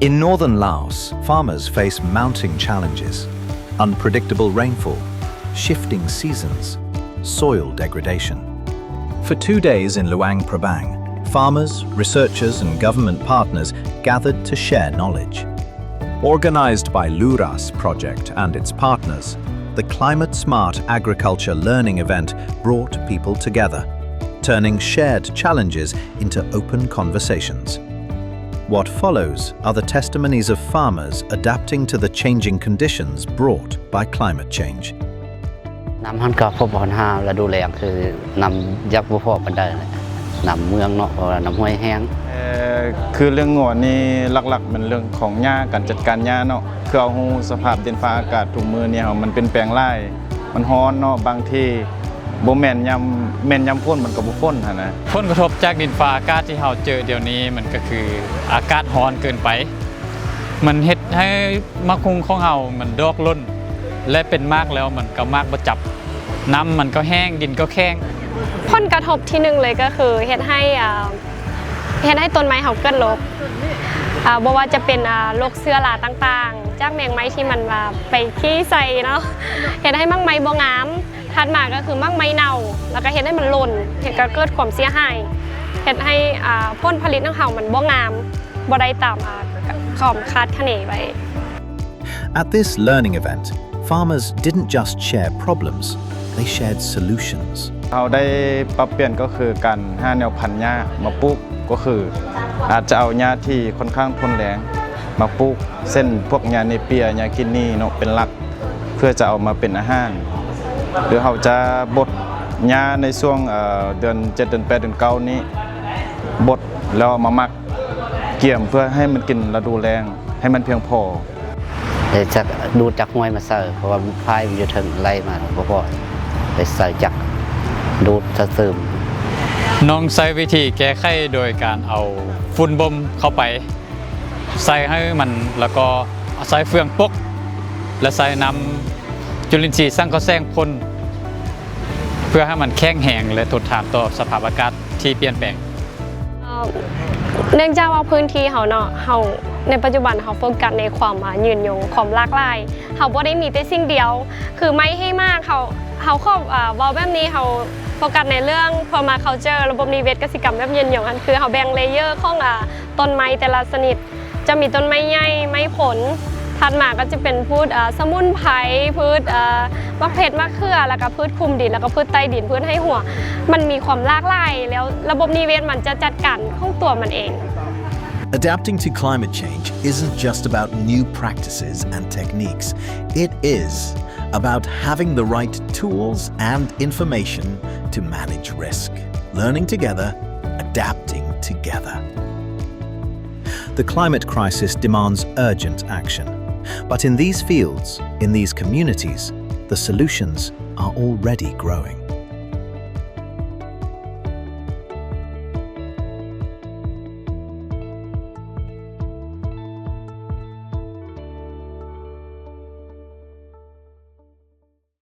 In northern Laos, farmers face mounting challenges: unpredictable rainfall, shifting seasons, soil degradation. For two days in Luang Prabang, farmers, researchers, and government partners gathered to share knowledge. Organized by Luras Project and its partners, the Climate Smart Agriculture Learning event brought people together, turning shared challenges into open conversations. What follows are the testimonies of farmers adapting to the changing conditions brought by climate change. ນ້ຳຫັ້ນກໍພົບບັນຫາລະດູແລ້ງ ຄືນ້ຳຢາກບໍ່ພໍປານໃດແຫຼະ ນ້ຳເມືອງເນາະ ເພາະວ່ານ້ຳຫ້ວຍແຫ້ງ. ເອີ ຄືເລື່ອງງົວນີ້ ຫຼັກໆແມ່ນເລື່ອງຂອງຫຍ້າ ການຈັດການຫຍ້າເນາະ ຄືເຮົາຮູ້ສະພາບດິນຟ້າອາກາດທຸກມື້ນີ້ ເຮົາ ມັນປ່ຽນແປງຫຼາຍ ມັນຮ້ອນເນາະ ບາງທີບໍ່ແມ່ນຍາມ ແມ່ນຍາມຝົນມັນກໍບໍ່ຝົນຫັ້ນນະ. ຜົນກະທົບຈາກດິນຟ້າອາກາດທີ່ເຮົາເຈີດຽວນີ້ ມັນກໍຄືອາກາດຮ້ອນເກີນໄປ ມັນເຮັດໃຫ້ໝາກຫຸ່ງຂອງເຮົາມັນດອກຫຼົ່ນ ແລະ ເປັນໝາກແລ້ວມັນກໍໝາກບໍ່ຈັບ ນ້ຳມັນກໍແຫ້ງ ດິນກໍແຂງ. ຜົນກະທົບທີໜຶ່ງເລີຍກໍຄືເຮັດໃຫ້ ເອີ ເຮັດໃຫ້ຕົ້ນໄມ້ເຮົາເກີດໂລກ ເອີ ບໍ່ວ່າຈະເປັນ ເອີ ໂລກເຊື້ອລາຕ່າງໆ ຈາກແມງໄມ້ທີ່ມັນວ່າໄປຂີ້ໃສ່ເນາະ ເຮັດໃຫ້ໝາກໄມ້ບໍ່ງາມ. ຖັດມາກໍຄືໝາກໄມ້ເນົ່າ ແລ້ວກໍເຮັດໃຫ້ມັນຫຼົ່ນ ເຮັດ ກໍເກີດຄວາມເສຍຫາຍ ເຮັດໃຫ້ ອ່າ ຜົນຜະລິດຂອງເຮົາມັນບໍ່ງາມ ບໍ່ໄດ້ຕາມ ອ່າ ຄວາມຄາດຄະເນໄວ້. At this learning event, farmers didn't just share problems, they shared solutions. ເຮົາໄດ້ປັບປ່ຽນກໍຄືການຫາແນວພັນຫຍ້າມາປູກ ກໍຄືອາດຈະເອົາຫຍ້າທີ່ຄ່ອນຂ້າງທົນແລ້ງມາປູກ ເຊັ່ນ ພວກຫຍ້າເນເປຍ ຫຍ້າກິນນີເນາະ ເປັນຫຼັກ ເພື່ອຈະເອົາມາເປັນອາຫານ ຫຼືເຮົາຈະບົດຫຍ້າໃນຊ່ວງ ເອີ ເດືອນເຈັດ ເດືອນແປດ ເດືອນເກົ້ານີ້ ບົດແລ້ວເອົາມາໝັກກຽມ ເພື່ອໃຫ້ມັນກິນລະດູແລ້ງ ໃຫ້ມັນພຽງພໍ. ໄດ້ຈັກ ດູດຈາກຫ້ວຍມາໃສ່ ເພາະວ່າຝາຍມັນຢູ່ເທິງ ໄຫຼມາບໍ່ພໍ ໄດ້ໃສ່ຈັກດູດສະເສີມ. ນ້ອງໃຊ້ວິທີແກ້ໄຂໂດຍການເອົາຝຸ່ນບົ່ມເຂົ້າໄປ ໃສ່ໃຫ້ມັນ ແລ້ວກໍໃສ່ເຟືອງປົກ ແລະ ໃສ່ນ້ຳຈຸລິນຊີສັງເຄາະແສງພົ່ນ ເພື່ອໃຫ້ມັນແຂງແຮງ ແລະ ທົນທານຕໍ່ສະພາບອາກາດທີ່ປ່ຽນແປງ. ເອີ ເນື່ອງຈາກວ່າພື້ນທີ່ເຮົາເນາະ ເຮົາ ໃນປັດຈຸບັນເຮົາໂຟກັສໃນຄວາມ ອ່າ ຍືນຍົງ ຄວາມຫຼາກຫຼາຍ ເຮົາບໍ່ໄດ້ມີແຕ່ສິ່ງດຽວ ຄືໄມ້ໃຫ້ໝາກ ເຮົາ ເຮົາຂອ ອ່າ ເວົ້າແບບນີ້ ເຮົາໂຟກັສໃນເລື່ອງ ເພີເພີເຈີ ລະບົບນິເວດກະສິກຳແບບຍືນຍົງ ອັນຄືເຮົາແບ່ງເລເຢີຂອງ ອ່າ ຕົ້ນໄມ້ແຕ່ລະຊະນິດ ຈະມີຕົ້ນໄມ້ໃຫຍ່ ໄມ້ຜົນ ຖັດມາກໍຈະເປັນພືດ ອ່າ ສະໝຸນໄພ ພືດ ອ່າ ໝາກເຜັດ ໝາກເຂືອ ແລ້ວກໍພືດຄຸມດິນ ແລ້ວກໍພືດໃຕ້ດິນ ພືດໄຮ່ຫົວ ມັນມີຄວາມຫຼາກຫຼາຍ ແລ້ວລະບົບນິເວດມັນຈະຈັດການຂອງຕົວມັນເອງ. Adapting to climate change isn't just about new practices and techniques. It is about having the right tools and information to manage risk. Learning together, adapting together. The climate crisis demands urgent action. But in these fields, in these communities, the solutions are already growing.